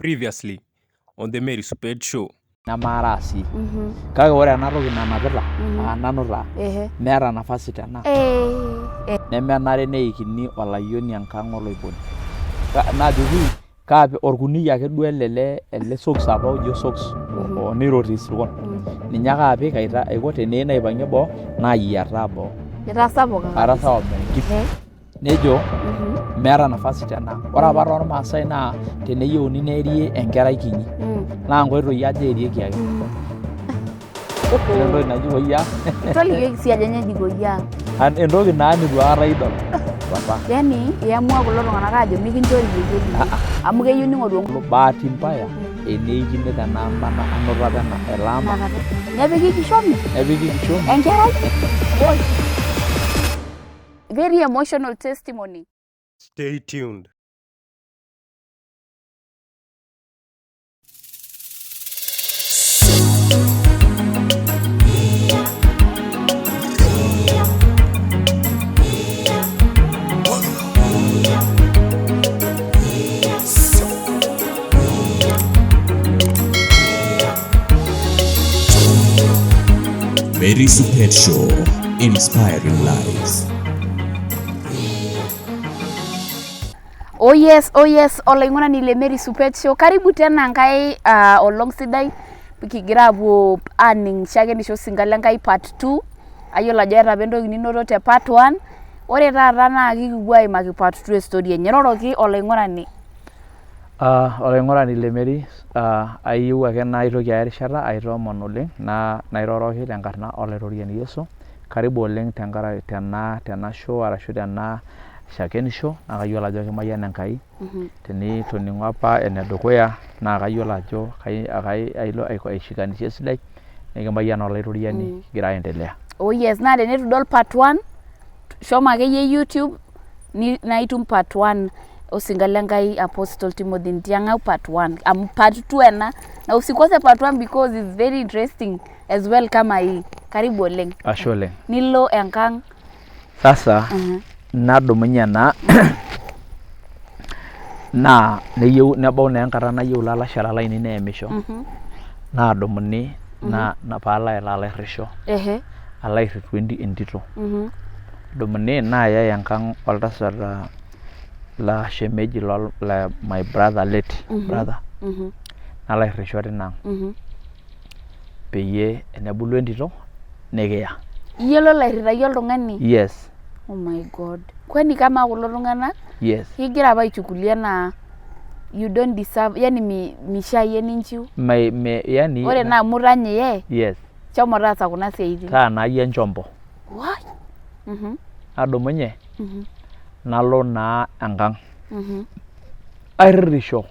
Previously on the Mary Supet Show. Nemaara sii. Kake ore ena toki nanapita aa nanu taa meeta nafasi tena. Nemenare neikini olayioni enkang oloiponi. Naajoki kaa orkuniyia ake duo ele le ele socks apa ojo socks neirotii isirkon. Ninye ake apik aiko teneyieu naipang'ie boo nayiataa boo. Itasapuka kabisa. Atasapuk. Nejo meeta nafasi tena. Ore apa toormaasai naa teneyieuni neeri enkerai kinyi naa nkoitoi aja eerieki ake. Ore entoki naji koyiaa. Tolikioki sii ajo nyoo eji koyiaa. Entoki naa nitu aikata idol papa. Yani iamua kulo tung'anak aajo mikinchori iyie liye amu keyieu ning'oru. Bahati mbaya eneikini tena amba anoto apa ele amba. Nepiki kishomi. Nepiki kishomi. Enkerai. Very emotional testimony. Stay tuned. Mary Supet Show, inspiring lives. Oh yes, oh yes, olaing'urani le Mary Supet Show. Karibu tena enkae olong sidai kigira aapuo aning shakenisho osinka le Nkai part 2. Ayiolo ajo eeta apa entoki ninoto te part 1. Ore taata naa kikipuo aimaki part 2 e story enye. Eroroki olaing'urani. Olaing'urani le Mary, ayieu ake naitoki aya erishata aitoomon oleng nairoroki tenkarna olaitoriani Yesu. Karibu oleng tenkaraki tena tena show arashu tena shakenisho naa kayiolo ajo kimayiana Enkai. Tenitoning'o apa enedukuya naa kayiolo ajo ailo aishikanisha esidai nikimayiana olaitoriani kigira aendelea. Oh yes, naa teneitu idol part 1 shomo akeyie YouTube naa itum part 1 osinka le Nkai Apostle Timothy Ntiang'au part 1 amu part 2 ena na usikose part 1 because it's very interesting as well kama hii. Karibu oleng. Ashe oleng. Nilo enkang. Sasa nadumunye naa naa neyieu nebau naa enkata nayieu ilalashera lainei neyamisho naadumuni naa paalo alo airrisho alo airritu entito. Nedumuni nayai enkang oltasat laa shemeji le my brother late brother nalo airrisho tina ang peyie enebulu entito nikiya. Iyie lolo airitaki oltung'ani? Yes. Oh my God. Kwani kamaa kulo tung'anak? Yes. Kigira apa aichukulia anaa you don't deserve, yani mishaa iyie ninchiu. Me, me, yani, Ore naa amu itanya iye. Yes. Shomo taasa kuna siaitin. Taa naa iyie enchombo. Why? Nadumunye nalo naa enkang. Airririsho.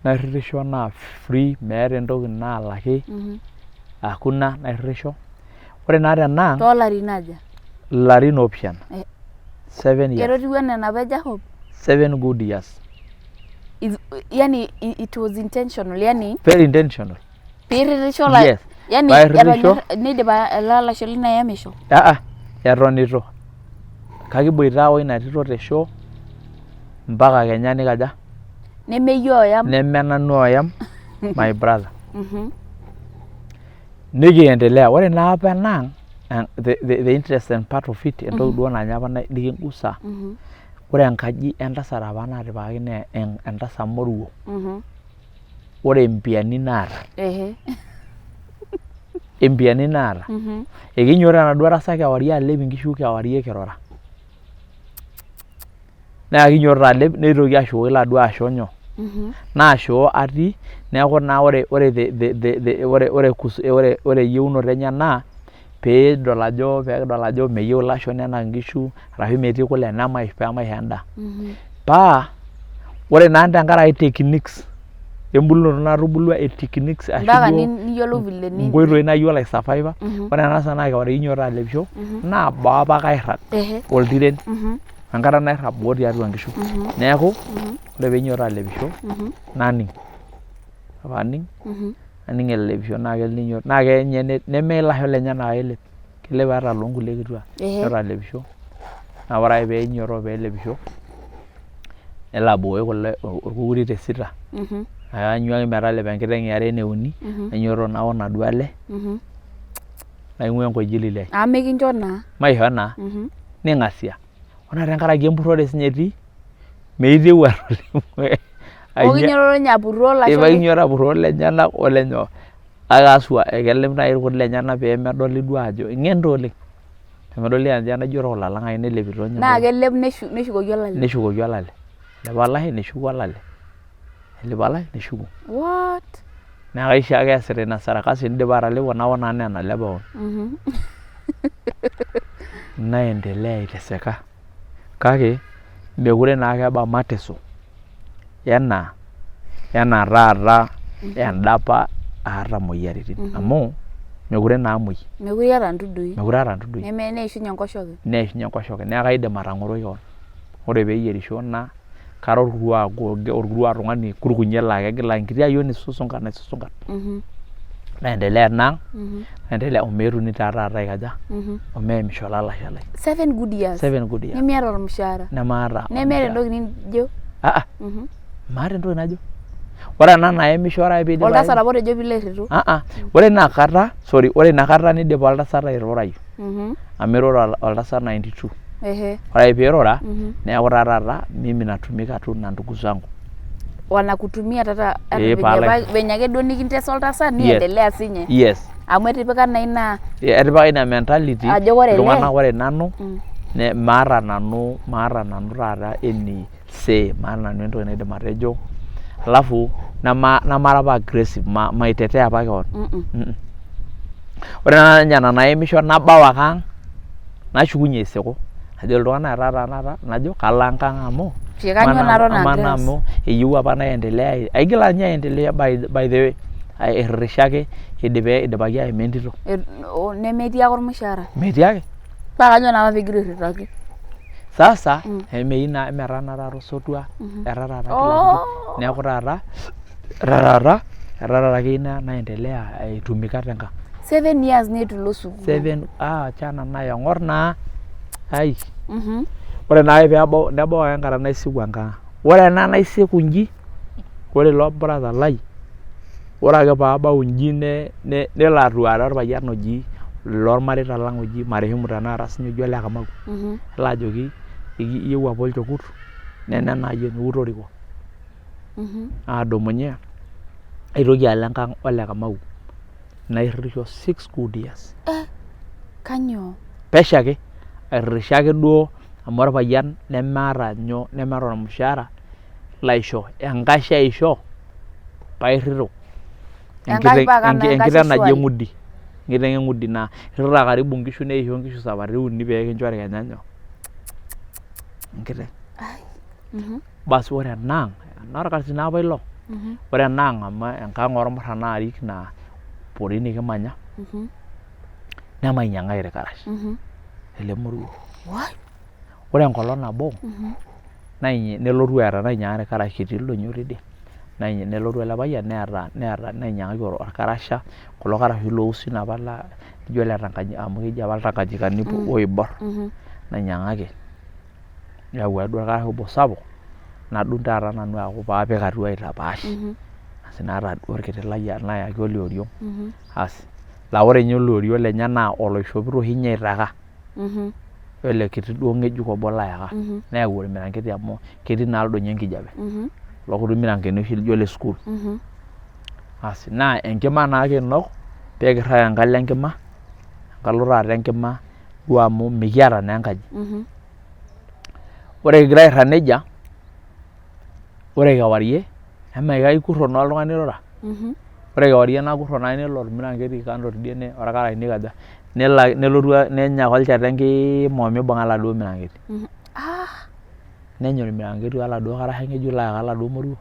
Nairririsho naa free meeta entoki naalaki. Hakuna nairririsho. Ore naa tenaang. Toolarin aja? Ilarin oopishana. 7 years. Ketotiwuo anaa enapa e Jacob? 7 good years. Yani it was intentional, yani. Very intentional. Piirririsho la Yes. yani Pairririsho. neidipa ele alashe lino ayamisho? Aa, eton eitu. Kake kiboita o ina tito te shoo mpaka kenya nikaja? Neme iyie oyam. Neme nanu oyam my brother. Nikiendelea. Ore naa apa enaang the interesting part of it entoki duo naa ninye apa nikingusa. Ore enkaji entasat apa naatipikaki naa entasat moruo. Ore empiani naata. Empiani naata. Ekinyiototo enaduo tasat kewarie alep inkishu kewarie kirura. Naa kinyiototo alep neitoki ashukoki iladuo asho nyoo? Naa shoo atii neeku naa ore ore the ore ore ore ore eyieunoto enye naa peedol ajo peekidol ajo meyieu ilasho nenak inkishu arashu metii kule nemaisho pemaisho endaa. Paa ore naa tenkaraki techniques embulunoto natubulua e techniques ashu Mpaka duo niyiolou vile ni nkoitoi nayiolo aisurviva ore ena saa naa kewarie kinyiototo alepisho naa boo apake airrag oltiren enkata nairrag boo tiatua nkishu neeku ore pee inyiototo alepisho naning ore paaning naning elepisho naa kelo ninyototo naa kenya neme ilasho lenyenak ake elep kelep ata iloonkulie kituak ninyototo alepisho naa ore ake pee inyototo pee elepisho nelo abukoki kule orkukuri te sita. Aanyu ake metalepo enkiteng iare ene uni, nainyototo naok inaduo ale, naing'ua enkojili lai. Amu mikincho naa. Maishoo naa. Ning'asia. Ore naa tenkaraki empurrore siinye etii, meitieu atolimu. Neeku kinyototo ninye apurroo ilasho. Ee kinyototo apurroo ilenyenak olenyoo. Kake aswa ekelep naai irkuti lenyenak pee medoli duo ajo ing'en taa oleng. Pemedoli ajo enaijo orkulala ake nelepito ninye. Naa kelep neshukoki olale. Neshukoki olale. Elepa olashe neshuko olale. Elepa olashe neshuko. What? Naa kaisho ake eesita ina sarakasi nidipa atalepo naok nanu nena ale pookin. Naendelea aiteseka kake mekure naake eba mateso enaa enaa taata endapa aata moyiaritin amu mekure naa amuoi. Mekure iyata ntudui. Mekure aata ntudui. Neishunye enkoshoke. Neishunye enkoshoke neeku kaidim atang'oroi kewon. Ore peeyierisho na kara orkuak orkuak tung'ani kurkunyie laa kegila enkiti ayioni susunka naisusunka. Naendelea ena ang, naendelea omeetuni taa taata aikaja, omeemisho olalashe lai. 7 good years. 7 good years. Nemiata ormushaara. Nemaata. Nemeeta entoki nijo. Ah, maata entoki najo. Ore ena naemisho ore ake piidip Oltasat apa otejo piilo airritu. Ah ah, ore ina kata, sorry, ore ina kata nidipa oltasat airurai. Amu irura oltasat 92. Ore ake piirura, neeku taa taata mimi natumika tu na ndugu zangu. Wanakutumia tata Eh, pala. venye ake duo nikintesa oltasat niendelea sinye. Yes. Amu etipika naa ina Etipika ina mentality Ajo ore ele- iltung'anak ore nanu ne maata nanu taata any say, maata nanu entoki naidim atejo. Alafu namara apa aggressive, maitetea apa kewon. Ore naa ninye ena naemisho nabau ake ang nashukunye aisiku. Ajo iltung'anak etaa taa taata najo kalo enkang amu Kanyoo naton amaa agira naa aas? amu eyieu apa naendelea aigila ninye aendelea by the way airririsha ake idipe idipaki aima entito. Nemetii ake ormushaara. Metii ake. Paa kanyoo naa piigira airritaki? Sasa emeyieu naa emetaa naa taata osotua etaa taata kila kitu neeku taata etaa taata keyieu naendelea aitumika tenkang. 7 years neitu ilo sukuul. Seven ah achana nayo eng'or naa ai. Ore naake peebau nebau ake enkata naisiku enkang. Ore ena naisiku inji ore ilo brother lai ore ake paabau inji nelo atuare orpayian oji lormareita lang oji marehemu tenakata sinye oji Ole Kamau. Nelo ajoki iyieu apa olchekut nena ayioni wou toriko. Adumunye aitoki alo enkang Ole Kamau nairririsho 6 good years. Eh, kanyoo? Pesho ake airririsho ake duo amu orpayian lemeeta nyoo nemeeta ormushaara laisho enkashe aisho pairritu. Enkiteng naji eng'udi, enkiteng eng'udi naa irrita karibu nkishu neisho nkishu saparitin uni pee kinchori kenya nyoo enkiteng. Basi ore enaang enorkasi naa apa ilo. Ore enaang amu enkang ormurran naarik naa porini kimanya nemainyiang'aki irkarash ele moruo. Ore enkolong nabo nelotu eeta nainyiang'aki irkarash etii ildonyio tidie nelotu ele payian neeta neeta nainyiang'aki orkarasha kulo karash oshi lousin apa laa lijo ile Tanganyika amu keji apa iltanganyikani oiborr nainyiang'aki neyau ake duo orkarasha obo sapuk nadung taata nanu aaku paapik atua aitapaash asi naata duo orkiti lai nayaki olioriong asi laa ore ninye olioriong lenye naa oloishopito oshi ninye aitaka ele kiti duo ng'ejuk obo layaka neyau ormiranketi amu ketii naa ildonyio enkijape kulo kuti miranketini oshi lijo ile sukuul asi naa enkima naake ainok pee kirrag enkalo enkima enkalo taata enkima duo amu mikiata naa enkaji. Ore kigira airrag nejia ore kewarie amaa kaikurro naa oltung'ani irura ore kewarie nakurro naake nelo ormiranketi kando tidie orkarash nikaja nelo nelotu nenya ake olchata enkiima omibung'a oladuo miranketi. Nenya ormiranketi oladuo karasha ng'ejuk layaka oladuo moruo.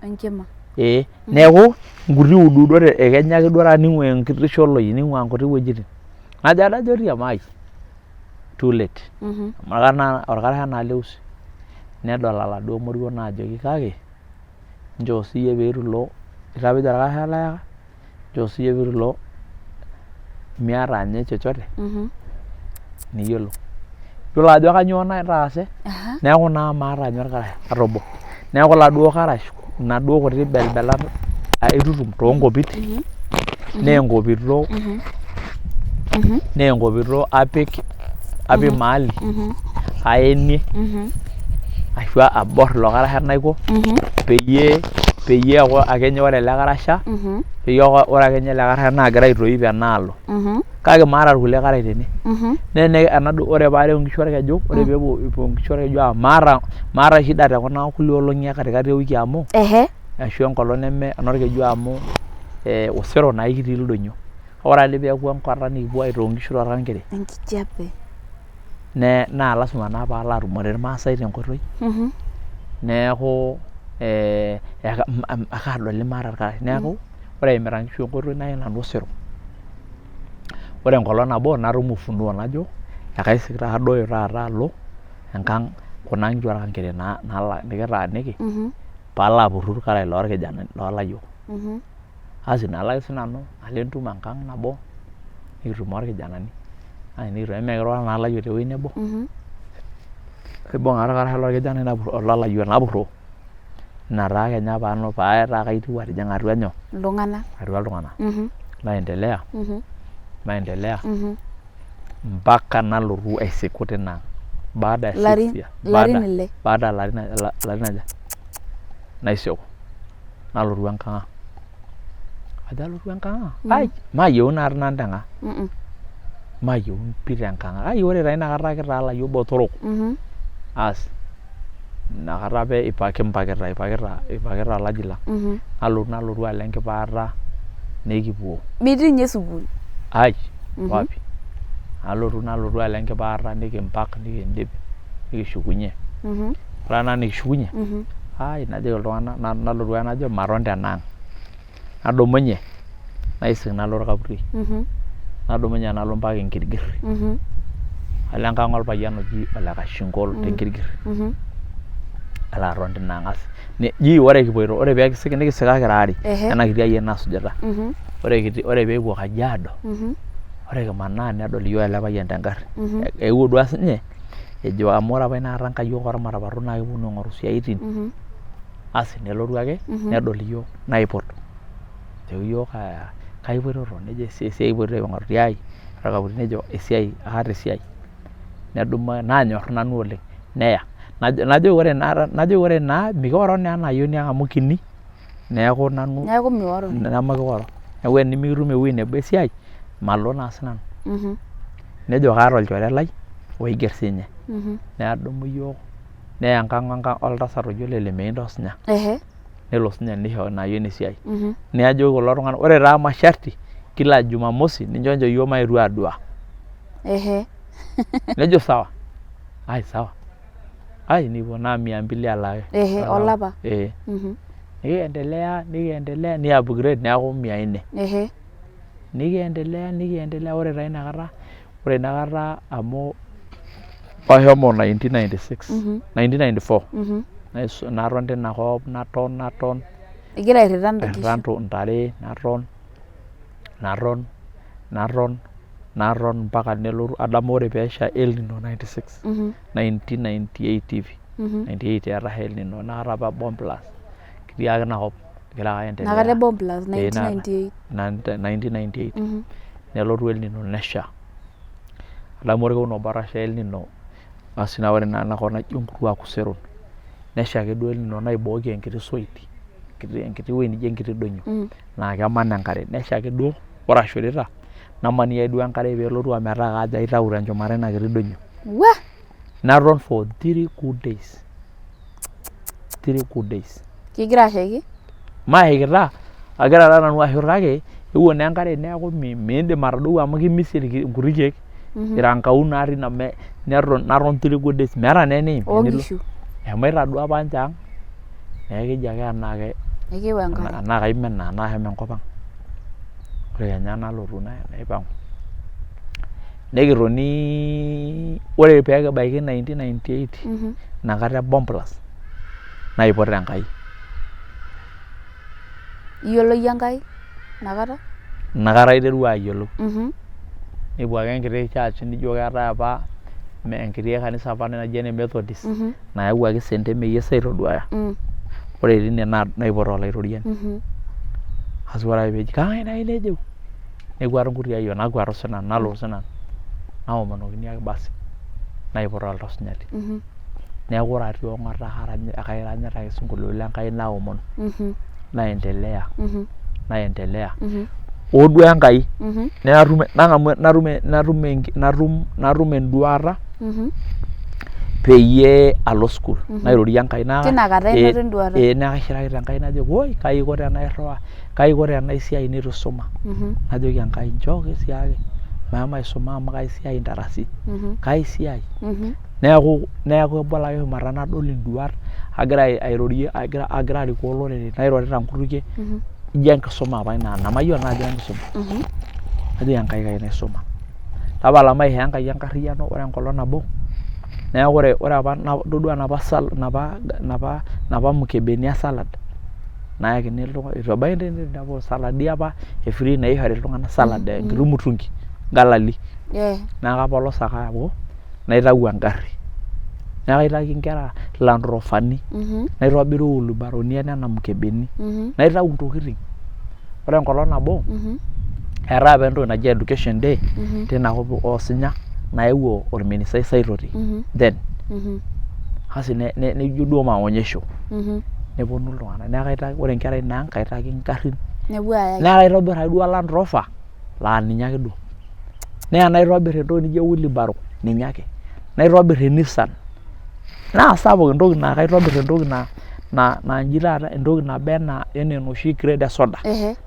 Enkima. Ee neeku nkuti uduudot ekenya ake duo taata ning'ua enkiti sholoi ning'ua nkuti wuejitin. Najo adajo ai too late amu orkarasha naa leusi. Nedol oladuo moruo naajoki kake nchoo siiyie pee eitu ilo itapejo orkarasha layaka nchoo siiyie pee eitu ilo miata ninye chochote niyiolo. Yiolo ajo kanyoo naitaase neeku naa maata ninye orkarasha ata obo. Neeku iladuo karash Inaduo kuti belbelat aitutum toonkopit naa enkopito naa enkopito apik apik mahali aenie ashu abor ilo karasha naiko peyie peyie eeku akenye ore ele karasha peyie eeku ore akenye ele karasha naagira aitoip enaalo. Kake maata irkulie karash tene. Naa ore paareu inkishu orkeju, ore peepuo epuo inkishu orkeju amu maata shida te kuna kulie olong'i e katikati e wiki amu ashu enkolong neme enorkeju amu osero naa kitii ildonyo. Ore ade peeku enkata nekipuo aitook inkishu torkankere Enkijape. Naa lasima naa paalo atumore irmaasai tenkoitoi neeku ekaadoli maata irkarash. Neeku ore aimita inkishu enkoitoi naim nanu osero. Ore enkolong nabo natum ufunuo najo ekaisik taa adoyio taata alo enkang kuna kishu orkankere nikitaaniki paalo apurru irkarash lorkijanani, loolayiok. Asi nalo ake siinanu alo entumo enkang nabo nikitumo orkijanani emekiroro naa ilayiok tewuei nebo. Naibung ake orkarasha lorkijanai lolayiok napurroo. Ina taa kenya paa kaitieu atijing'a atua nyoo? Iltung'anak. Atua iltung'anak. Naendelea, naendelea mpaka nalotu aisiku tina ang. Baada ya six years. Ilarin ile. Baada ya ilarin aja? Naisiku. Nalotu enkang ang. Ajo alotu enkang ang, ai maayieuni naatoi nanu tenkang. Maayieuni pii tenkang ang. Ai ore taa inakata kitaa ilayiok botorok. Aas inakata apa kimpakita ipakita olaji lang. Nalotu nalotu alo enkipaata nikipuo. Mitii ninye sukuul? Ai wapi. Nalotu nalotu alo enkipaata nikimpak nikindip nikishukunye. Ore ena nikishukunye, ai najoki iltung'anak nalotu ake najo maton tenaang. Nadumunye naising nalo Orkaputiei. Nadumunye nalo mpaka Enkirgir. Nalo enkang olpayian oji Ole Kashinkol te Nkirgir. Nalo aton tina ang asi. Ji ore kipoito ore pee kisik nikisika kira aare ena kiti ayioni nasujita. Ore pee kipuo Kajiado, ore kimanaa nedol iyiook ele payian te ngarri. Eewuo duo sininye ejo amu ore apa inakata nkayiok ormatapato naa keponu aing'oru isiaitin. Asi nelotu ake nedol iyiook naipot. Nejoki iyiook kai ipoitoto? Nejo esiai kipoito aing'oru tiai orkaputi nejo esiai aata esiai. Nedumu naanyorr nanu oleng neya. Najoki ore naa mikioro naa ena ayioni ang amu kini neeku nanu Neeku mioro. nemikioro. Neeku tenimikitum ewueji nebo esiai malo naa sinanu. Nejo kaata olchore lai oigerr siinye. Nedumu iyiook neya enkang oltasat oji ole Lemeindo osinya. Nelo sinye nisho ina ayioni esiai. Najoki kulo tung'anak ore taa masharti kila jumamosi ninchoncho iyiook maetu aadua. Nejo sawa. Ai sawa. Ai nikipuo naa mia mbili elaaki. Olapa. Ee. Nikiendelea nikiendelea ni upgrade neeku mia nne. Nikiendelea nikiendelea ore taa inakata ore inakata amu ashomo 1996 1994 naton tina kop naton naton Igira airrita airrita inkishu. ntare naton naton naton naton mpaka nelotu adamu ore peesha El Nino 96 1998 hivi 98 etasha El Nino inakata apa bomb blast kitii ake inakop egira ake aendelea. Inakata e bomb blast Ee, inakata. 1998. 1998 nelotu El Nino nesha. Adamu orkekun obo otasha El Nino asi naa ore naa ena kop naijo nkutuak oseron nesha ake duo El Nino naibooki enkiti soit enkiti wueji nijo enkiti doinyio naa keman enkare nesha ake duo ore ashorita namanie duo enkare peelotu ometaa kajo aitau tenchumata ina kiti doinyio. Wuah! Naton for 3 good days. 3 good days. Kigira ashaiki? Maashikita, agira taa nanu ashur kake eewuo naa enkare neeku miindim atadou amu kimisie nkuti keek irankau natii ina neton naton 3 good days meeta naa eniim. Oonkishu. Eshomoita duo apa ninche ang neeku keji ake enaa Ekeeo enkare. Enaa kaimina enaa ashomo enkop ang. Ore kenya nalotu naipang'u. Nikitoni ore pee kibaiki 1998 inakata e bomb blast naipot Enkai. Iyiolo iyie Enkai inakata? Inakata aiterua ayiolou. Nikipuo ake enkiti church nijo keetae apa enkiti kanisa apa naji ene Methodist nayawuaki senteme Yesu aitoduaya. Ore tine naipot olaitoriani. Asi ore ake peeji kang'ae nayieu nejeu, nekuatu nkuti ayiok, nakuatu sinanu, nalotu sinanu, naomonokini ake basi naiput oltau sinyati. Neeku ore atii ong'ata kairanyita ake isinkolioitin le Nkai naomon, naendelea, naendelea oduaa Enkai natum nang'amu natum natum natum natum enduata peyie alo sukuul nairorie Enkai naa Tina kata inoto enduata? Ee naa kaishiraki Enkai najoki woi kai aiko tenairriwaa, kai aiko tenaisiai neitu isuma. Najoki Enkai nchooki siake meshomo aisuma amu kaisiai intarasi, kaisiai. Neeku neeku kebolo ake shumata nadol induat agira airorie agira agira arikoo olorere nairorita nkutukie ijo enkisuma apa ina nemayiolo naa ajo enkisuma. Najoki Enkai kayieu naisuma. Tapala maishoo Enkai enkarriyiano ore enkolong nabo neeku ore ore apa todua enapa napa napa napa mukebeni e salad nayakini iltung'anak eitu ebaiki ninepu saladi apa e free naishori iltung'anak salad enkiti mutungi ngalali. Neeku kapolosa ake aaku naitau engarri. Neeku kaitaki inkera ilandrofani, naitobiru wheelbarrowni enena mukebeni, naitau intokiting. Ore enkolong nabo, eetae apa entoki naji education day tina kop oosinya nayewuo orministai Saitoti then. Asi nijo duo maonyesho. Neponu iltung'anak. Neeku kaitaki ore inkera ina ang kaitaki ingarrin. Nepuo ayaki. Naa kaitobirr ake duo Land Rover laa ninye ake duo. Naa enaitobirr entoki nijo wheelbarrow ninye ake. Naitobirr e Nissan naa sapuk entoki naa kaitobirr entoki naa naa inji taata entoki naba enaa enoshi crate e soda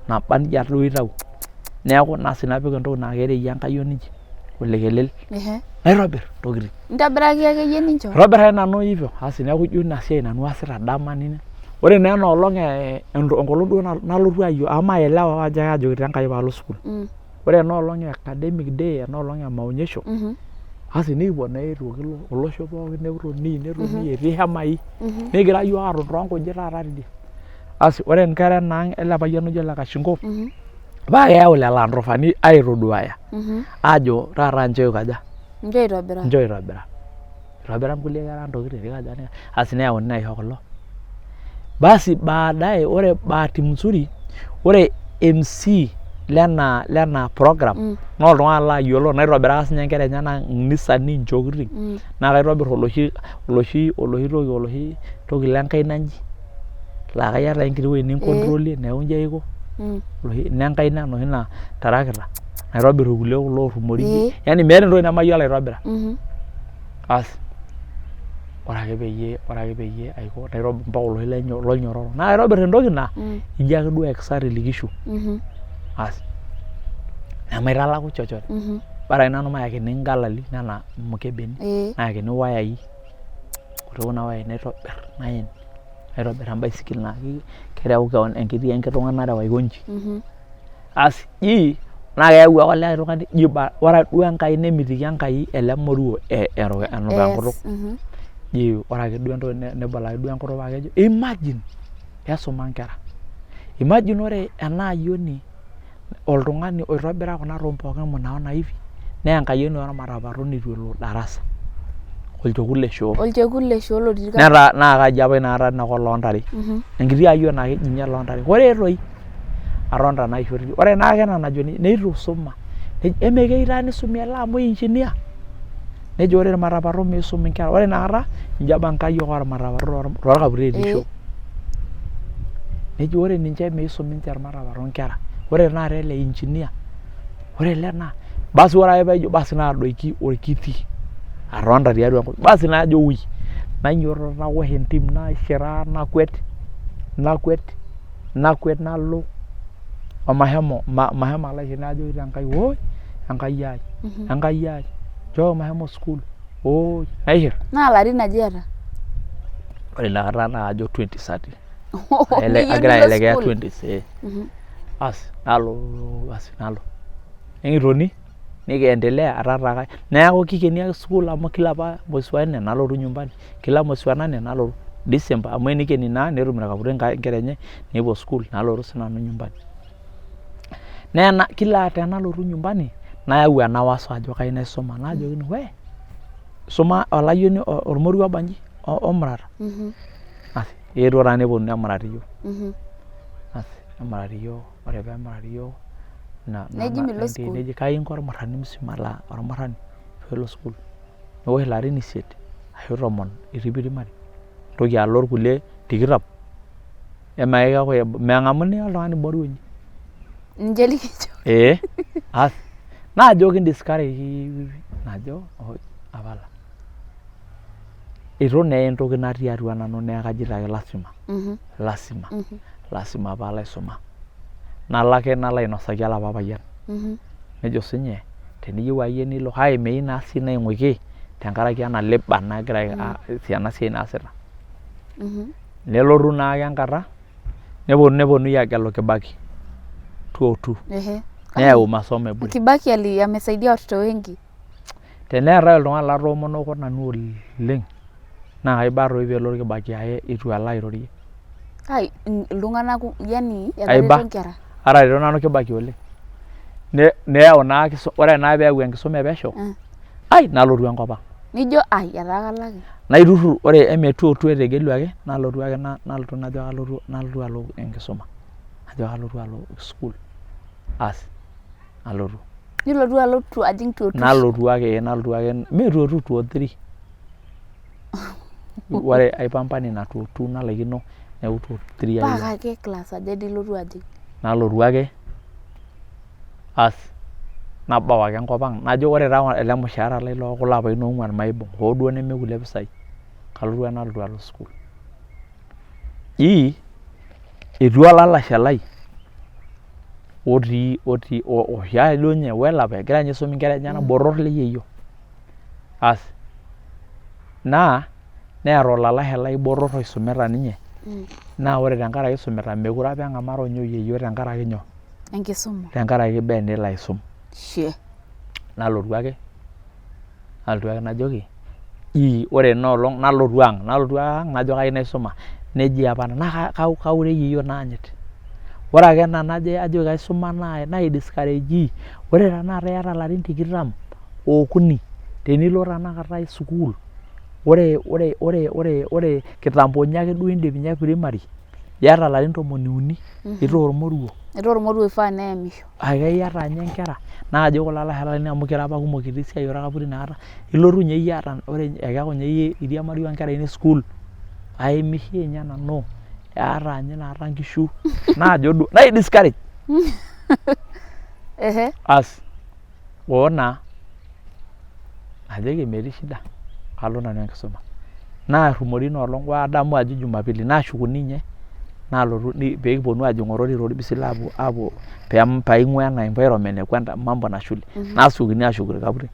naba nejia duo aitau. Neeku asi napik entoki naa kereyie enkayioni inji olekelel naitobirr intokiting. Intobiraki akeyie nincho? Aitobirr ake nanu hivyo asi neeku ijo ina siai nanu aasita dama nini. Ore naa ena olong enkolong duo nalotu amu maelewa ajo kaajokito Enkai paalo sukuul. Ore ena olong e academic day ena olong e maonyesho asi nikipuo naa etuoki olosho pookin netoni netoni etii ihemai nikigira iyiook aton toonkujit taata tidie. Asi ore inkera ena ang ele payian oji ole Kashingo paa keyau lelo androfani aitoduaya aajo taata nchoo ikaja, Nchoo itobira. nchoo itobira. Itobira nkulie kera ntokitin nikaja nikaja asi neyauni aisho kulo. Basi baadaye ore bahati mzuri ore MC lena lena program naa oltung'ani laayiolo naitobiraka sinye inkera enyenak inisani intokitin naa kaitobir oloshi oloshi oloshi toki oloshi toki lenkaina inji laa kaiyata ake enkiti wueji ninkontrolie neeku inji ake aiko oloshi lenkaina enoshi naa tarakita naitobir irkulie kulo oorrumori yaani meeta entoki nemayiolo aitobira. Asi ore ake peyie ore ake peyie aiko naitobir mpaka oloshi lonyororo naa kaitobir entoki naa ijo ake duo excited kishu asi nemaitalaku chochote bora ake nanu mayakini ngalali nena mukebeni nayakini iwayai ore kuna wayai naitobir naen naitobir embaisikil naa kereu kewon enkiti enkitung'a nareu aikonji. Asi ji naa keyau ake olikae tung'ani ji ore duo Enkai nemitiki Enkai ele moruo enuka enkutuk. Ji ore ake duo entoki nebol ake duo enkutuk paa kejo imagine peesuma nkera. Imagine ore ena ayioni oltung'ani oitobira kuna tokitin pookin mnaona hivi naa enkayioni ormatapato neitu elo darasa olchekut le shoo. Olchekut le shoo lotii Netaa naa kaji apa inakata tinakop loontare. Enkiti ayioni naa keji ninye loontare. Ore toi atonita naa aisho ore naake ena najo neitu isuma emekeyieu taa nisumi ele amu engineer nejo ore irmatapato miisum inkera ore inakata injo apa nkayiok ormatapato toorkaputeni nejo ore ninche miisum ninche irmatapato inkera ore tenakata ele engineer ore ele naa basi ore ake peejo basi naadoiki orkiti atonita tiatua enkop basi najo woi nainyiototo nawosh entim naishiraa nakwet nakwet nakwet nalo omashomo mashomo alo aisho najoki taa Enkai woi Enkai ai Enkai ai nchoo mashomo sukuul woi naishir. Naa ilarin aja iyata? Ore inakata naa kajo 2013 agira aelekea 20 asi nalo asi nalo nikitoni nikiendelea etaa taa neeku kikeni ake sukuul amu kila apa mwezi wa nne nalotu nyumbani kila mwezi wa nane nalotu December amu enikeni naa netum irkaputeni inkera enye nepuo sukuul nalotu sinanu nyumbani. Naa kila tenalotu nyumbani nayau ena wazo ajo kayieu naisuma najokini wee isuma olayioni ormoruo obanji omurata. Asi. Eetuo taa neponu nemurati iyiok. Asi nemurati iyiok, ore pee emurati iyiok Neji milo sukuul. Neji kai inko ormurrani musima laa ormurrani pee elo sukuul. Niwosh ilarin isiet ashu tomon itii primary nintoki alo irkulie tikitam emaa keeku meng'amuni oltung'ani boru inji. Ninche likijo. Ee asi naajo ki discourage najo apala. Eitu naa entoki natii atua nanu neeku kajito ake lasima lasima lasima paalo aisuma. Nalo ake nalo ainosaki olapa payian. Nejo siinye teniyieu akeyie nilo kake meyieu naa sii naing'uiki tenkaraki ena labour nagira ena siai naasita. Nelotu naake enkata neponunui aagelu Kibaki 202 neyau masomo e bure. Kibaki amesaidia watoto wengi. Teneetae oltung'ani latoomonoko nanu oleng naa kaiba toi peelotu Kibaki ake eitu alo airorie. Kai iltung'anak yani Aiba etareto inkera. Atareto nanu Kibaki oleng. Neyau naa ore naa peeyau enkisuma e pesho ai nalotu enkop ang. Nijo ai etaa kalo ake. Naiturrur ore eme 202 etegeluaki nalotu ake nalotu najo kalotu nalotu alo enkisuma. Najo kalotu alo sukuul asi nalotu. Nilotu alo ajing 202. Nalotu ake nalotu ake mee 202 203. Ore aipambana ina 202 nalaikino neeku 203 Paa kake class aja ilotu ajing? Nalotu ake asi nabau ake enkop ang najo ore taa ele mushaara lai loo kulo apaitin oong'uan maibung hoo duo neme kulie pisai kalotu ake nalotu alo sukuul. Ii etii olalashe lai otii otii oshiake duo ninye well apa egira ninye aisum inkera enyenak botorr le yieyio. Asi naa neeta olalashe lai botorr oisumita ninye naa ore tenkaraki isumita meekure apa eng'amaa ninye oyieyio tenkaraki nyoo? Enkisuma. Tenkaraki bee nelo aisum. Shie. Nalotu ake nalotu ake najoki ii ore ina olong nalotu ang nalotu ang najo kayieu naisuma neji apa naa kaure yieyio naanyit. Ore ake ena najo ajoki kaisuma nai discourage ore tenakata iyata ilarin tikitam okuni tenilo tenakata sukuul ore ore ore ore ore kitambo ninye ake duo iindip ninye primary iyata ilarin tomoni uni itaa ormoruo. Itaa ormoruo oifaa neyamisho. Ake iyata ninye nkera naa kajo kulo alasho lainei amu kira apa kumok kitii esiai orkaput inakata ilotu ninye iyie ata ore ekeeku ninye iyie iriamari onkera ine sukuul aimishie ninye nanu aata ninye inakata nkishu naajo duo nai discourage. Asi oo naa najoki metii shida kalo nanu enkisuma. Naarrumori ina olong adamu ajo jumapili naashukuni ninye nalotu pee kiponu aajing orori torbisil aapuo aapuo paing'ua ena environment e kwenda mambo na shule nasiokini aashuku irkaputiek.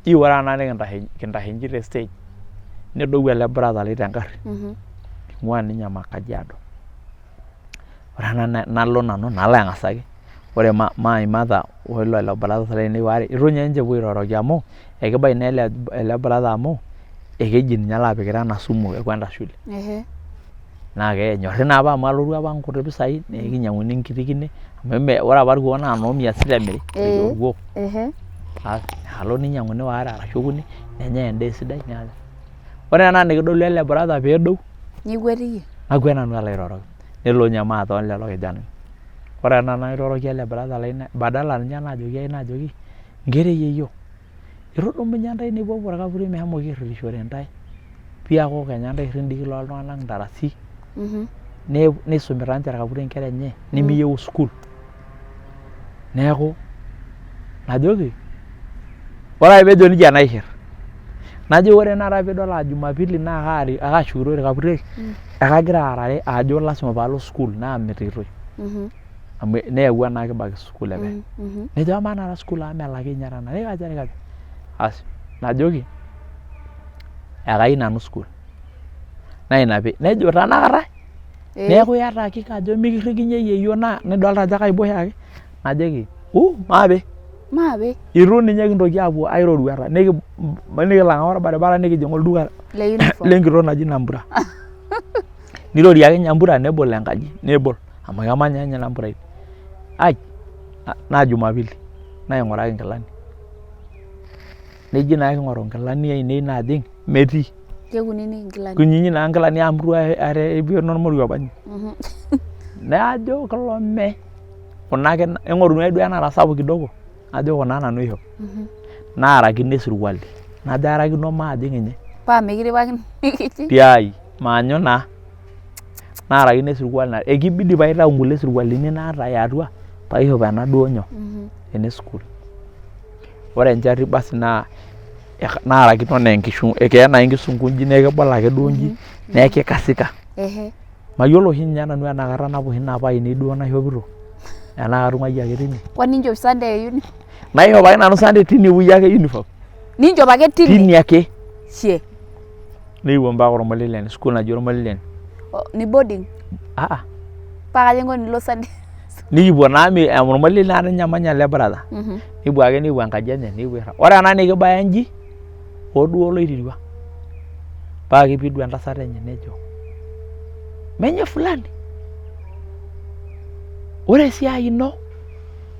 Ii ore ena nikintashe kintashe inji te stage nedou ele brother lai tengarri ing'ua ninye Kajiado. Ore ena nalo nanu nalo ang'asaki ore my mother o lelo brothers lainei waare itu ninye ninche epuo airoroki amu ekibai naa ele brother amu ekeji ninye laapikita ena sumu e kwenda shule. Naa kenyorri naa apa amu alotu apa nkuti pisai nikinyang'uni enkiti kine amu ore apa irkuon naa noo mia sita emiri orkuo. Alo ninyang'uni waare arashu okuni nenyai endaa esidai. Ore enaa enikidolu ele brother peedou Nikwet iyie. Nakwet nanu alo airoroki. Nelo ninye maate olelo kijanani. Ore ena nairoroki ele brother lai badala ninye naajoki ai naajoki nkere yieyioo itudumunye ntae nipuopuo orkaputiei meshomoki airritishore ntae piakuku kenya ntae irrindiki loltung'anak intarasi neisumita ninche irkaputiei inkera enye nimiyieu sukuul. Neeku najoki ore ake peejo nejia naishir. Najo ore tenakata piidol aa jumapili naa kaashukitoi irkaputiei ekagira aarare ajo lasima paalo sukuul naamititoi amu neyawua naa Kibaki sukuul e pesho. Nejo amaa tenakata sukuul amu melaki ninye tenakata nikaja nikaja. Asi najoki ekayieu nanu sukuul naa ina pee nejo tenakata neeku iyata hakika ajo mikirrikinye yieyioo naa nidolta ajo kaiba oshiake najoki uu maape. Maape. Itu ninye kintoki aapuo ai roruata nikilang'a orbaribara nikijing olduka lenkitok naji Nambura. Nirorie ake Nyambura nebol enkaji nebol amu kemanya ninye Nambura ine. Ai naa jumapili naing'uraki inkilani. Neji naa king'oru inkilani ainei naajing metii. Kekunini inkilani. Kunyinyi naa nkilani amu are epio ormoruo apa ninye. Najo kilome kuna ake ing'oruni ake duo enara sapuk kidogo najo kuna nanu aishop. Naarakino esirkwali najo aarakino maajing ninye. Paa mikiripakini kiti. Tiai maanyu naa. Naarakino esirkwali naa ekibidi paitau nkulie sirkwalini naata eatua paishop ena duo nyoo ene sukuul. Ore enchati basi naa naarakino naa enkishungu keya naa enkisunku inji naa ekebolo ake duo inji naa ekikasika. Mayiolo oshi ninye nanu enaa katanapa oshi inapa ainei duo naishopito enaa katung'uayie ake tine. Kwani inchop Sunday uniform? Naishop ake nanu Sunday tine wueji ake uniform. Ninchop ake tine? Tine ake. Shie. Nikipuo mpaka Ormulilian, sukuul naji Ormulilian. Ni boarding? Aa. Paa kaji inko tenilo Sunday? Nikipuo naa amu Ormulilian naa ninye emanya ele brother. Nikipuo ake nikipuo enkaji enye nikipuo airrag. Ore ena nikibaya inji hoo duo oloirirua paa kepidu entasat enye nejo menye fulani ore esiai ino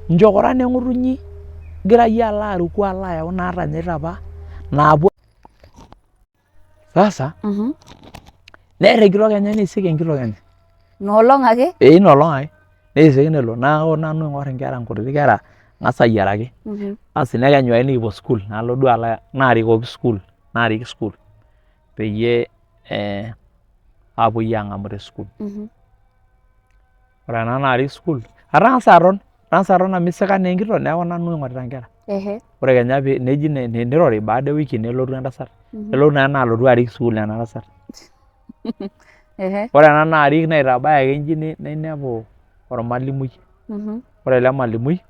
nchokoran eng'utunyi igira iyie alo aruko alo ayau naatanyaita apa naapuo. Sasa neer enkitok enye neisik enkitok enye. Ina olong ake? Ee ina olong ake. Neisik nelo neeku nanu aing'or inkera nkutiti kera ang'as ayiaraki. Asi nekenyu ake nikipuo sukuul nalo duo alo naarikoki sukuul naarik sukuul peyie aapuoi aang'amu te sukuul. Ore ena naarik sukuul atang'asa aton, atang'asa aton amu isika naa entito neeku nanu oing'orita inkera. Ore kenya neji nirori baada e wiki nelotu entasat. Nelotu naa ena alotu arik sukuul ena tasat. Ore ena naarik naitabaya ake inji nainepu ormalimui. Ore ele malimui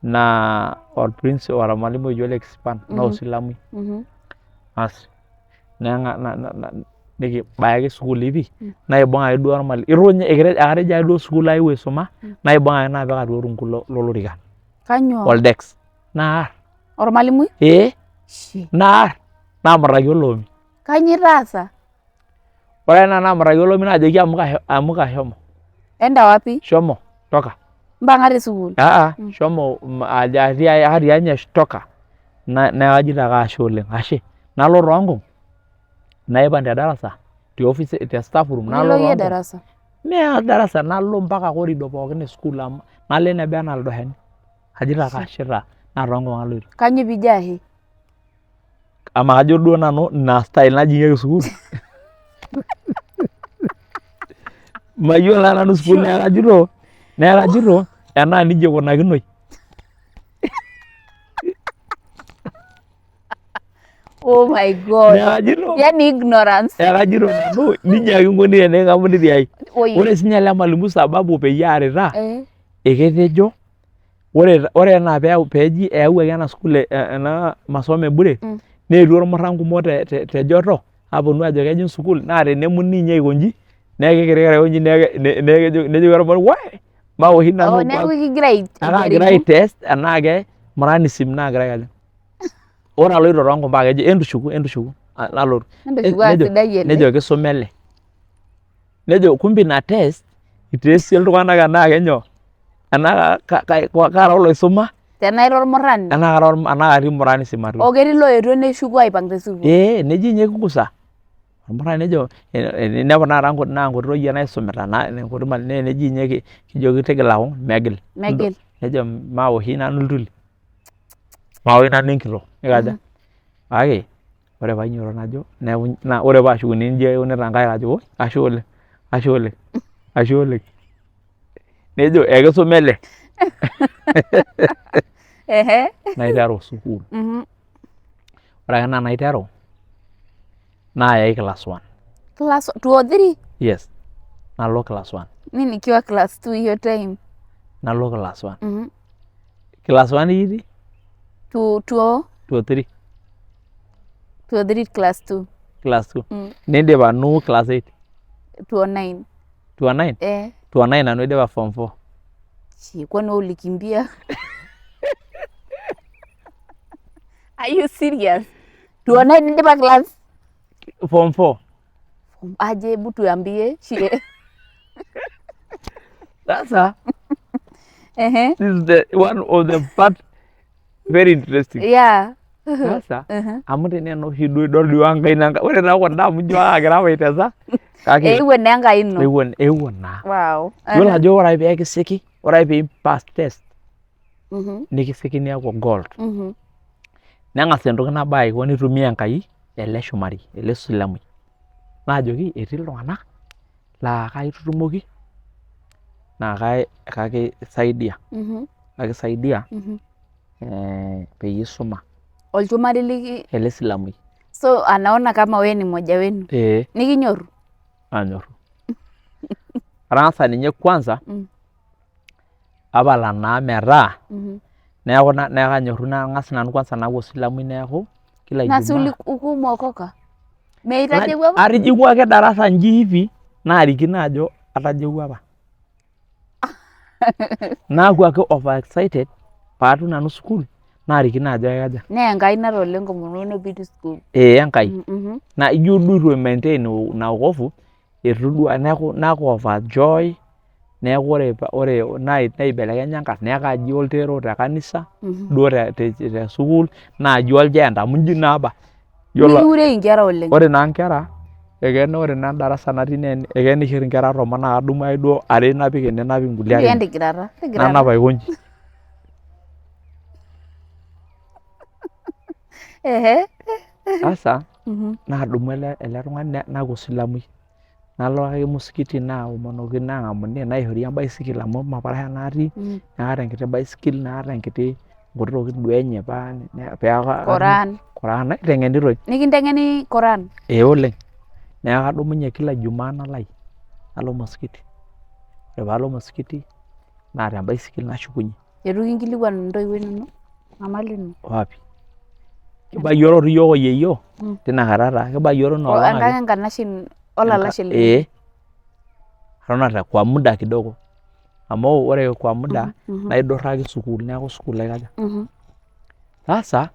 naa ormalimui oji Ole Kisipan naa osilamui. Asi nikibaya ake sukuul pii naibung ake duo ormalimui itu ninye akatejo ake duo sukuul ayewuo aisuma naibung ake napik atua orungu lolorika. Kanyoo? Oldesk. Naar. Ormalimui? Ee. Naar. Namutaki oloomi. Kanyoo itaasa? Ore ena namutaki oloomi najoki amuka shomo. Enda wapi? Shomo toka. Mpang'a te sukuul? Aa shomo atii ninye toka. Neeku kajito ake ashe oleng ashe. Nalo toonkung naipang te darasa te office te staff room nalo Nilo iyie toonkung. darasa? Mee darasa nalo mpaka corridor pookin e sukuul amu nalo eneba enaa ildoheni. Ajito ake ashe taa naa toonkung aloito. Kanyoo piijo ashe? Amaa kajo duo nanu ina style najing'ieki sukuul. Mayiolo naa nanu sukuul neeku kajito enaa nejia ikunakinoi. Oh my God. Neeku kajito Yaani ignorance. neeku kajito nanu nejia ake inkoni teniking'amuni tiai. Oi. Ore sinye ele malimui sababu peyie aarita eketejo ore enaa peeji eyawuaki ena sukuul ena masomo e bure neetuo irmurran kumok te joto aaponu aajo kejing sukuul naa tenemuni ninye aikonji naa kekirikira aikonji nejoki ormalimui woi maoshi nanu Oh, neeku kigira kaagira aijaribu. aitest enaa ke muranism naagira aikaja. Ore aloito toonkung paa kejo entushuku entushuku nalotu. Entushuku aa sidai ele. Nejo kisuma ele. Nejo kumbe ina test iteesti iltung'anak enaa kenyoo enaa kara oloisuma Tenaa ira ormurrani. Enaa kara enaa katii muranism atua. Oo ketii looetuo neshuko aipang te sukuul. Ee neji ninye kigusa ormurrani nejo inepu taata naa nkuti toyie naisumita nkuti naa neji ninye kijoki tigila kung megil. Megil. Nejo maawoshi nanu iltuli, maawosh nanu enkitoo nikaja kake ore painyototo najo neeku naa ore paashukunye inji aikunita nkaik ajo woi ashe oleng, ashe oleng, ashe oleng. Nejo ekisuma ele. Naiteru sukuul. Ore ake enaa naiteru nayai class one. Class two or three? Yes. Nalo class one. Mi nikiwa class two hiyo time. Nalo class one. Class one itii? Two, two. Two or three. Two or three class two. Class two. Nindip anu class eight? 209. 209? Eh. 209 nanu aidipa form 4. Chi, kwani wewe ulikimbia? Are you serious? 209 indipa class? Form 4. Aje, hebu tuambie. Shie. Sasa this is the one of the part very interesting. Yeah. Sasa amu tenaa enoshi duo idol duo enkaina Enkai, ore taa kunda amu ijo aagira awaitesa kake Eewuo naa Enkai ino. Eewuo eewuo naa. Wow. Iyiolo ajo ore ake pee kisiki, ore ake pee ipass test nikisiki niaku gold. Neng'as entoki nabo aiko nitumia Enkai ele shumari, ele silamui. Naajoki etii iltung'anak laa kaitutumoki naa kakisaidia. Kakisaidia peyie isuma. Olchumari liki Ele silamui. So anaona kama wewe ni mmoja wenu. Ee. Nikinyoru? Anyorru. Atang'asa ninye kwanza apala naa metaa neeku neeku kanyorru nang'as nanu kwanza naaku osilamui neeku kila Na si Ijumaa. ulikuwa umeokoka? Meitajewua apa? Atijing'ua ake darasa inji hivi naarikino ajo atajewua apa. Naaku ake over excited paatum nanu sukuul naarikino ajo aikaja. Naa Enkai natola enkomono ino piitii sukuul. Ee Enkai. Naa ijo duo itu maintain ina wokovu eitu duo neeku naaku over joy neeku ore ore naibelekenya enkarn neeku kaji oltero te kanisa duo te sukuul naaji oljeenta amu inji naa apa. Mikiureki inkera oleng. Ore naa inkera ekeya ore naa darasa natii naa ekeya nishir inkera tomon naa kadumu ake duo are napik ene napik inkulie are ene. Entigirata, entigirata. Nanap aikonji. Ehe. Sasa naadumu ele tung'ani naaku osilamui. Nalo ake musikiti naomonoki nang'amuni naishori embaisikil amu maparasha naa atii naata enkiti baisikil naata enkiti nkuti tokitin duo enye peeku Koran. Koran naiteng'eni toi. Nikinteng'eni Koran? Ee oleng. Neeku kadumunye kila Jumaa nalo ai nalo musikiti. Ore paalo musikiti naata embaisikil nashukunye. Eitu kinkilikuan intoiwuo inonok mama lino? Wapi? Kibayioro tii iyiok o yieyio tina kata taa kibayioro ina olong ake. Enkang enkanashe olalashe lino? Ee. Eton ata kwa muda kidogo amu ore kwa muda naidurraki sukuul neeku sukuul aikaja. Sasa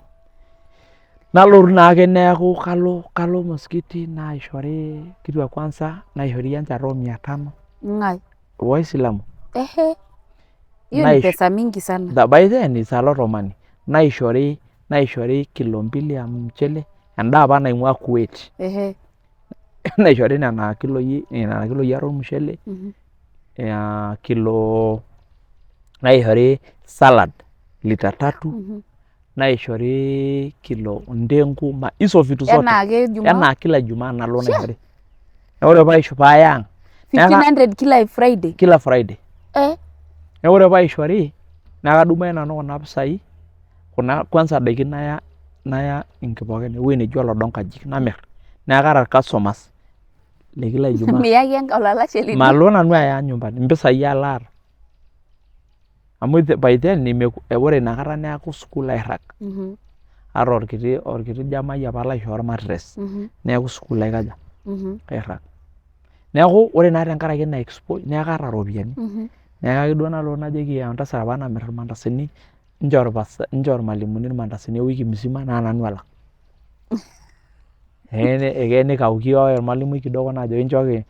nalotu naake neeku kalo kalo musikiti naishori kitu ya kwanza naishori enchata oo mia tano. Ng'ae? Waislamu. Ehe. Hiyo ni pesa mingi sana. By then it's a lot of money. Naishori naishori kilo mbili ya mchele endaa apa naing'ua Kuwait. Ehe. Naishori nena kiloi nena kiloi are ormushele kilo naishori salad lita tatu naishori kilo ndengu hizo vitu zote. Enaake Ijumaa? Enaa kila Ijumaa nalo naishori. Ore paisho paaya ang. 1500 kila Friday? Kila Friday. Eh. Neeku ore paishori naa kadumu ake nanu kuna pisai kuna kwanza daikin naya naya inkipokeni ewueji neji olodonkaji namir. Neeku kaata ircustomers le kila Ijumaa. Miyaki olalashe lino? Malo nanu aya nyumbani, impisai alo aata. Amu by then ore inakata neeku sukuul airrag. Ata orkiti orkiti jamai apa laishoo ormatires neeku sukuul aikaja airrag. Neeku ore naa tenkaraki ina exposure neeku kaata iropiyiani. Neeku ake duo nalo najoki entasat apa namirr irmandasini nchoo irmalimuni irmandasini ewiki mzima naa nanu alak. Ekeya nikauki ormalimui kidogo najoki nchooki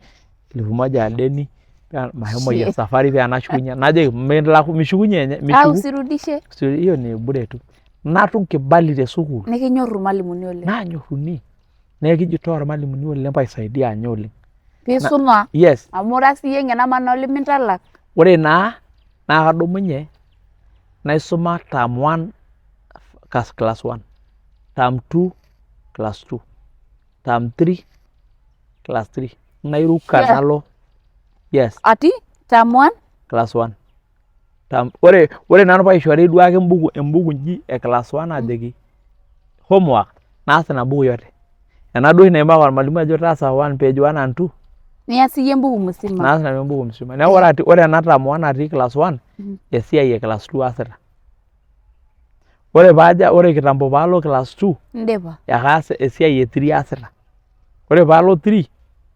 elfu moja ya deni mashomoyie esafari paa enashukunye najoki milaku mishukunye ninye Au usirudishe? Hiyo ni bure tu. Natum kibali te sukuul. Nikinyorru irmalimuni oleng. Naanyorruni. Neeku kijitoa irmalimuni oleng paisaidia anya oleng. Pisuma. Yes. Amu ira siyie ng'en amaa naa olimintalak. Ore naa naa kadumunye naisuma term one class one, term two class two, term three class three nairuka nalo yes. Ati term one? Class one. Term ore ore nanu paishori duake embuku embuku inji e class one ajoki homework naas ina buku yote. Ena duo oshi naimaki ormalimui ajo taasa one page one and two. Nias iyie embuku musima. Naas nanu embuku musima. Neeku ore ore ena term one atii class one esiai e class two aasita. Ore paajo ore kitambo paalo class two Indipa. ekaas esiai e three aasita. Ore paalo three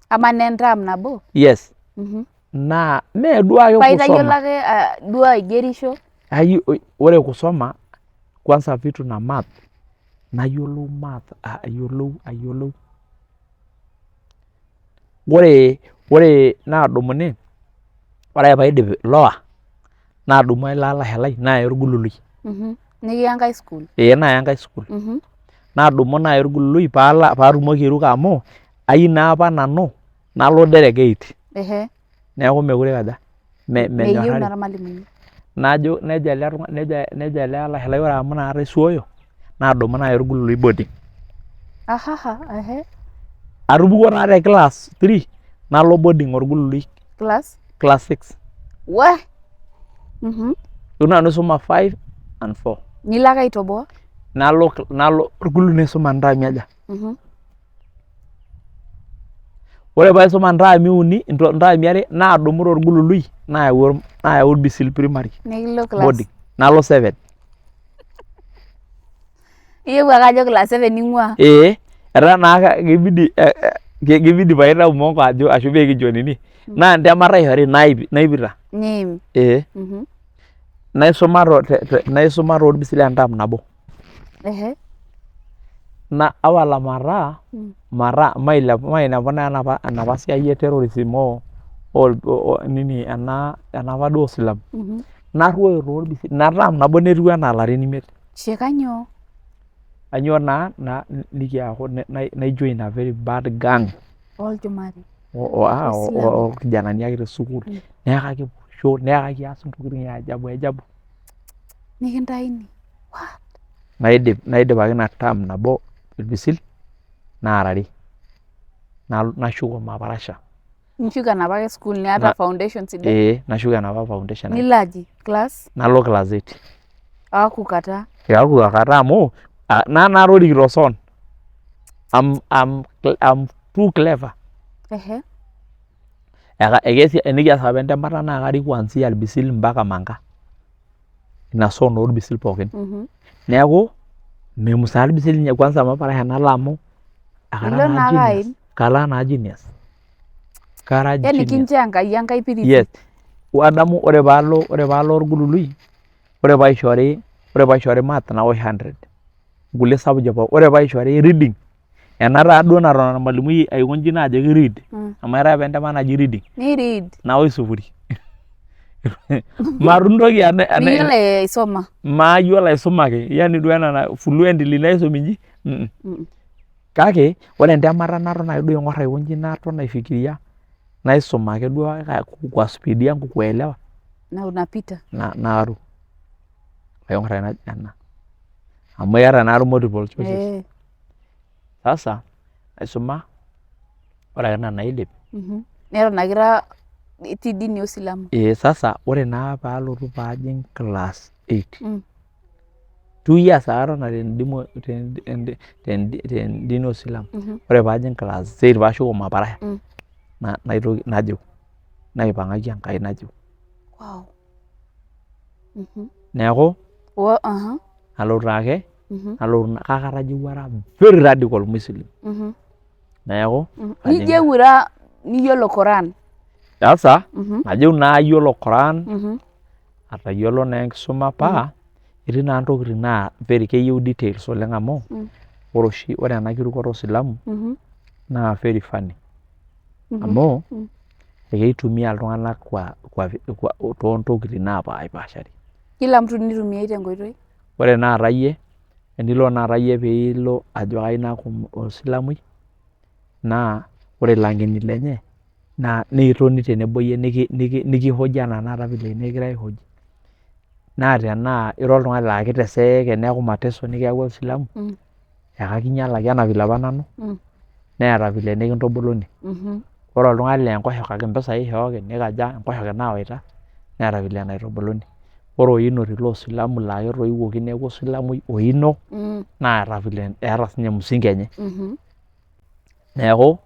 Amaa naa entaam nabo? Yes. Naa mee duo ake Paa itayiolo kusoma. ake ah, duo aigerisho? Ayi ore kusoma kwanza vitu na math nayiolou math ayiolou ayiolou. Ore ore naadumuni ore ake paidip lower nadumu ele alashe lai naya Olgulului. Nikiya enkae sukuul? Ee naya enkae sukuul. Nadumu naya orgului paatumoki airuko amu ayieu naa apa nanu nalo derek 8. Neeku mekure aikaja, Meyieu menyorrari. Naa irmalimuni. Najo nejo ele tung'ani nejo ele alashe lai ore amu inakata isuoyo naadumu naya orgului boarding. Atupukuo taa te class 3 nalo boarding orgului. Class? Class 6. Weh! Itu nanu aisuma 5 and 4. Nilo ake aitoboa? Nalo orgului naisuma intaami aja? Ore paisuma intaami uni, intaami are naadumu torgului nayau orbisil primary. Nikilo class. Boarding. Nalo 7. Iyieu ake ajo class 7 ing'ua. Ee, etaa naa kibidi paitau mongo ajo ashu peekincho nini. Naa entemata eishori naipita. Niim. Ee. Naisuma torbisil entam nabo. Na awala mataa mataa mainepu naa enapa siai e terrorism o nini ena enapa duo osilamu. Narruoyo torbisil ina term nabo netiu enaa ilarin imiet. Shee kanyoo? Kanyoo naa nikiaku nai join a very bad gang. Olchumari. Orkijanani ake te sukuul. Neeku kakipurisho, neeku kakias intokitin e ajabu ajabu. Nikintaini. What? Naidip ake ina term nabo orbisil naarari. Nashuko maparasha. Nishuko enapa ake sukuul niata foundation sidai. Ee, nashuko enapa foundation. Nilo aji? Class? Nalo class 8. Aaku kata? Aaku kata amu naa natorikito son. I'm too clever. Enikias apa entemata naa karik kuanzia orbisil mpaka Manga. Ina zone orbisil pookin. Neeku memusaa orbisil ninye kwanza maparasha nalo amu Ilo naa ake aim. kara naa genius. Kara Yani genius. kinchoo Enkai enkae piriti. Yes. Adamu ore paalo orgulului, ore paishori math naosh 100. Nkulie subject pookin. Ore paishori reading, ena taa duo naton ormalimui aikonji naajoki read. Amu eetae apa entemata naji reading. Ni read. Naosh sufuri. Matum toki Miyiolo aisoma. Mayiolo aisuma ake. Yani duo ena fluently naisum inji. Kake ore entemata naton ake duo aing'or aikonji naton aifikiria naisum ake duo kwa speed yangu kuelewa. Na unapita. Naru. Aing'or ake najo ena. Amu iyata naa multiple choices. Sasa aisuma ore ake ina naidip. Neton ake ira itii dini osilamu. Ee sasa ore naa paalotu paajing class 8. 2 years ake atona tendini osilamu. Ore paajing class 8 paashuko maparasha. Naitoki najo naipang'aki Enkai najo. Wow. Neeku nalotu ake nalotu kake atajeuwua ara very radical muslim. Neeku Nijeu ira niyiolo Quran. Sasa najo naa ayiolo Quran atayiolo naa enkisuma paa etii naa ntokitin naa very keyieu details oleng amu ore oshi ore ena kirukoto osilamu naa very funny amu ekeitumia iltung'anak kwa toontokitin napaashipashari. Kila mtu nitumiai tenkoitoi. Ore naata iyie enilo naata iyie piilo ajo kayieu naaku osilamui naa ore ilang'eni lenye naa nikitoni tenebo iyie nikihoji anaa tenakata vile nikigirai aihoji. Naa tenaa ira oltung'ani laa kiteseeke neeku mateso nikiyawua usilamu ekakinyialaki anaa vile apa nanu neeta vile nikintubuluni. Ore oltung'ani laa enkoshoke ake impisai ishooki nikaja enkoshoke naawaita neeta vile naitubuluni. Ore oino tilo osilamu laa ketoiwuoki neeku osilamui oino naata vile eeta siininye msingi enye. Neeku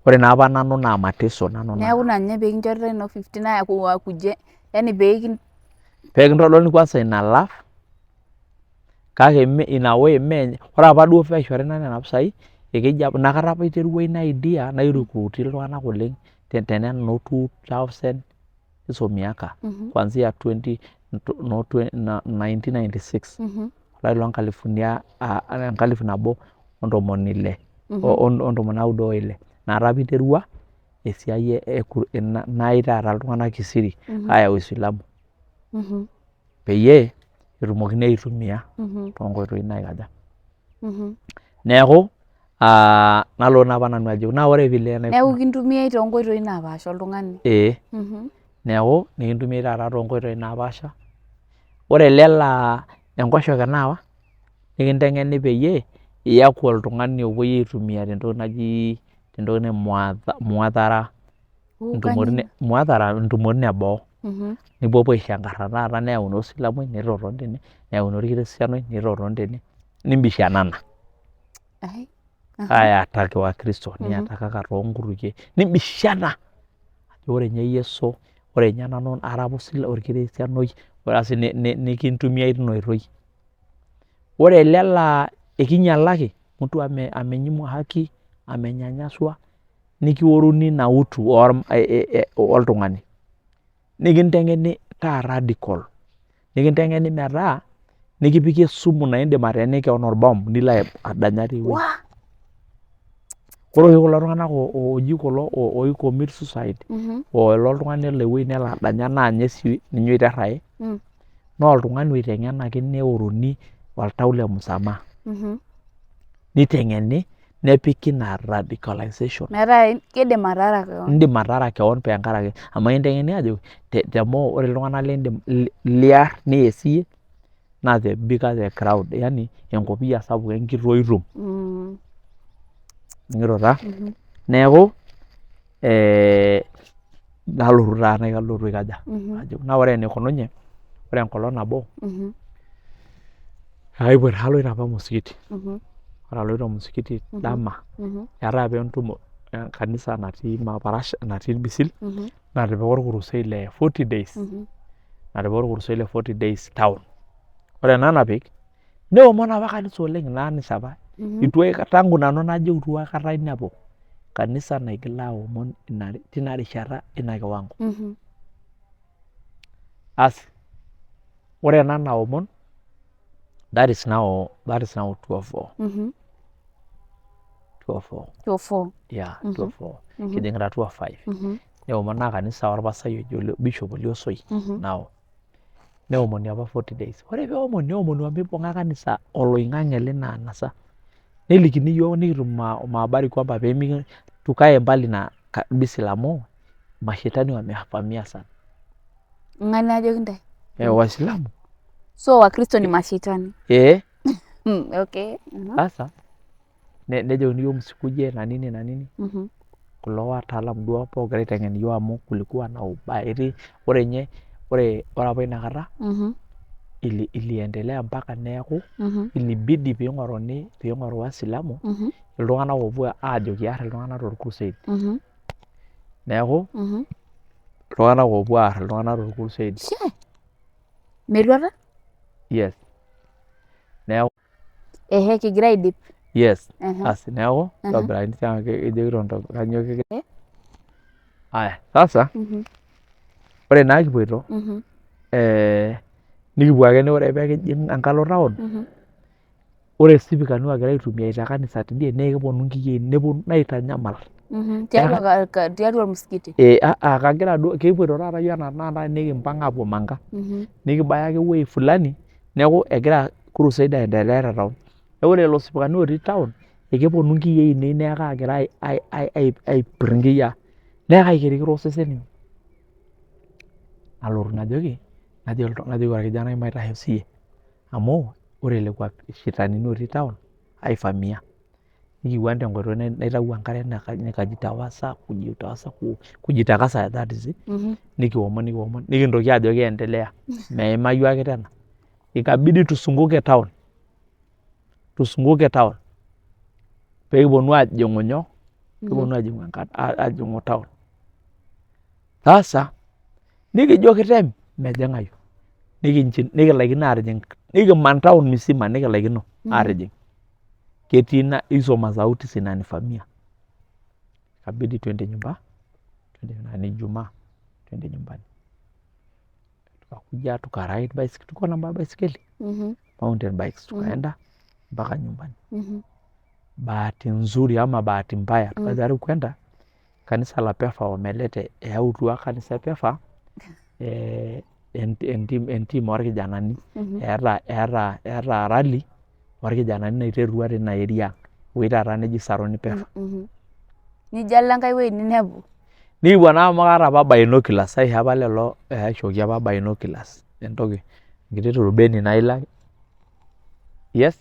ore naa apa nanu naa mateso nanu. Neeku ina ninye pee kinchoritae noo 15 akuje yani pee Pee kintodoluni kwanza ina love kake ina way mee ore apa duo paishori nanu nena pisai ekeji apa inakata apa iterua ina idea nairecruiti iltung'anak oleng tenena noo 2000 hizo miaka kuanzia 20 no 1996 olari loo nkalifuni enkalifu nabo ontomoni ile ontomoni naudo oile. Inakata apa iterua esiai nayai taata iltung'anak kisiri ayau isilamu peyie etumokini aitumia toonkoitoi naikaja. Neeku nalo naa apa nanu ajo naa ore vile enaiko. Neeku kintumiai too nkoitoi napaasha oltung'ani. Ee. Neeku nikintumiai taata too nkoitoi napaasha. Ore ele laa enkoshoke naawa nikinteng'eni peyie iyaku oltung'ani opwoi aitumia tentoki naji, tentoki naji muathara, muathara intumoritin e boo. Nipuopuo aisho enkarna taata neyauni osilamui nitotoni tene, neyauni orkiristianoi nitotoni tene, nimbishanana. Ayataki wakristo niatakaka toonkutukie nimbishana ajo ore ninye Yesu, ore ninye nanu ara opa orkiristianoi, asi nikintumiai tina oitoi. Ore ele laa ekinyalaki, mtu amenyimwa haki, amenyanyaswa, nikioruni ina utu oltung'ani. Nikinteng'eni taa radical. Nikinteng'eni metaa nikipiki esumu naa indim ateeniki keon orbom nilo adanya tewueji. Ore oshi kulo tung'anak ooji kulo oi commit suicide olo oltung'ani nelo ewueji nelo adanya naa ninye sii ninye oiterr ae naa oltung'ani oiteng'enaki neoruni oltau le msamaha. Niteng'eni nepiki ina radicalization. Metaa kidim ataara keon. Indim ataara keon tenkaraki amu ekinteng'eni aajoki te more ore iltung'anak liindim liarr niye siyie naa the bigger the crowd yani enkopiyia sapuk enkitoito. Ining'ito taa? Neeku nalotu taa nalotu aikaja ajo. Naa ore enaikununye, ore enkolong nabo kaloito apa msikiti. Ore aloito msikiti dama, eetae apa entumo kanisa natii Maparasha natii Irbisil natipika orkurusei le 40 days natipika orkurusei le 40 days town. Ore ena napik neomon apa kanisa oleng ina anisa apa. Itu aikata tangu nanu najo itu aikata ainepu kanisa naigila aomon tina rishata ina kiwango. Asi ore ena naomon that is now 12:04. 12:04. 12:04. Yeah, 12:04. Kijing'ita 12:05. Neomon naa kanisa orpasai oji Bishop Oliosoi nao. Neomoni apa 40 days. Ore peomoni neomoni omibung'a kanisa oloing'ang'e lina anasa. Nelikini iyiok nikitum mahabari kwamba pemi tukae mbali na Irbisil amu mashetani wamevamia sana. Ng'ae najoki intae? Eh, Waislamu. So Wakristo ni mashetani. Eh. Okay. Sasa nejokini iyiok msikuje na nini na nini. Kulo wataalamu duo apa oogira aiteng'en iyiok amu kulikuwa na ubaya. Etii ore ninye ore apa inakata iliendelea mpaka neeku ilibidi piing'oruni piing'oru wasilamu iltung'anak oopuo aajo kiarr iltung'anak torcrusade. Neeku iltung'anak oopuo aarr iltung'anak torcrusade. Shee. Metuata? Yes. Neeku Ehe, kigira aidip. Yes. Asi neeku tobirakini ejokito kanyoo kigira. Aya, sasa ore naa kipuoito nikipuo ake ore pee kijing enkalo town ore isipikani oogira aitumia te kanisa tidie naa keponu nkiyieni neponu naitanyamal. Tiatua ormusikiti? Ee kagira duo kipuoito taata iyiok enaa tenakata nikimpang aapuo Manga. Nikibaya ake ewueji fulani neeku egira crusade aendelea te town. Neeku ore lelo sipikani otii town ekeponu nkiyieni ainei neeku kaagira aipir nkiyiaa. Neeku kaikirikira osesen. Nalotu najoki, najoki orkijanai maitasho siiyie amu ore lekwa shitanini otii town aivamia. Nikiwuang tenkoitoi naitau enkare nikajitawasa kujitawasa kujitakasa that is nikiomon nikiomon nikintoki ajo kiendelea meimayu ake tena. Ikabidi tusunguke town tusunguke town pee kiponu ajing'u nyoo kiponu ajing'u town. Sasa nikijo kitem mejing'ayu nikilaikino atijing nikiman town misima nikilaikino atijing. Ketii hizo masauti zinanivamia. Ikabidi twende nyumba ni Ijumaa twende nyumbani. Tukakuja tuka ride baiskeli tulikuwa na mabaiskeli mountain bikes tukaenda mpaka nyumbani. Bahati nzuri ama bahati mbaya tukajaribu kwenda kanisa la Pefa wamelete eyautua kanisa e Pefa entim orkijanani eeta rally. Orkijanani naiterua tina area ewueji taata neji Saroni Pefa. Nijo alo enkae wueji ninepu. Nikipuo naa amu kaata apa binoculars aishoo apa lelo aishooki apa binoculars entoki enkiti turubeni naa ilo ake yes.